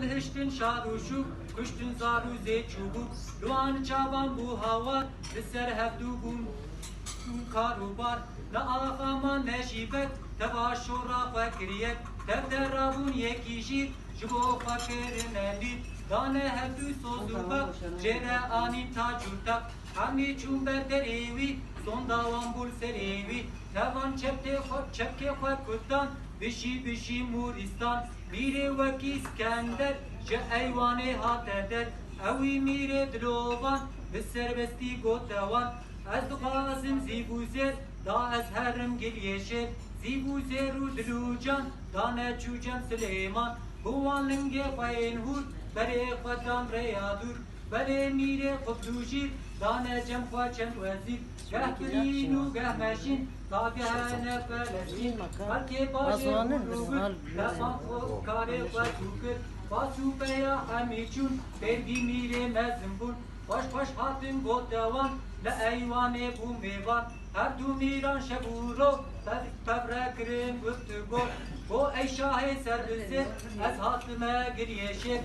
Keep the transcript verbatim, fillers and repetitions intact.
Hiştin şar û şûk, kuştin zar û zê çûbûk, li wan çavan bû hawar, li ser hevdû bûn kar û bar. Ne axa man ne jî bek, teva şora xwe kir yek, tev de rabûn yekî jîr, ji bo xwe kirine dîr. Dane hevdû soz û bak, jê re anîn tac û teq. Hemî çûn ber derê wî, sonda wan bû li serê wî. Tevan çeptê xwe, çepkê xwe kutan, bijî, bijî Mûrîstan. Mîrê wekî Skender, ji eywanê hate der. Ewî mîrê dilovan, bi serbestî gote wan: Ez dixwazim zîv û zêr, da ez herim giliyê şêr. Zîv û zêr û dil û can, dane çû cem Silêman. Bi wan lingê xwe yên hûr, berê xwe dan rêya dûr. Belê mîrê xubdûjîr, dane cem xwe çend wezîr. Geh birîn û geh meşîn, dagehene Felestîn. Xelkê bajê hûr û bir, devan xwe karê xwe çû kir. Bas û peya hemî çûn, pêrgî mîrê mezin bûn. Xweş xweş hatin gote wan, li eywanê bû mêvan. Her du mîran şev û roj, pev-, pevre kirin guftugo. Go ey şahê serbizêr, ez hatime giriyê şêr.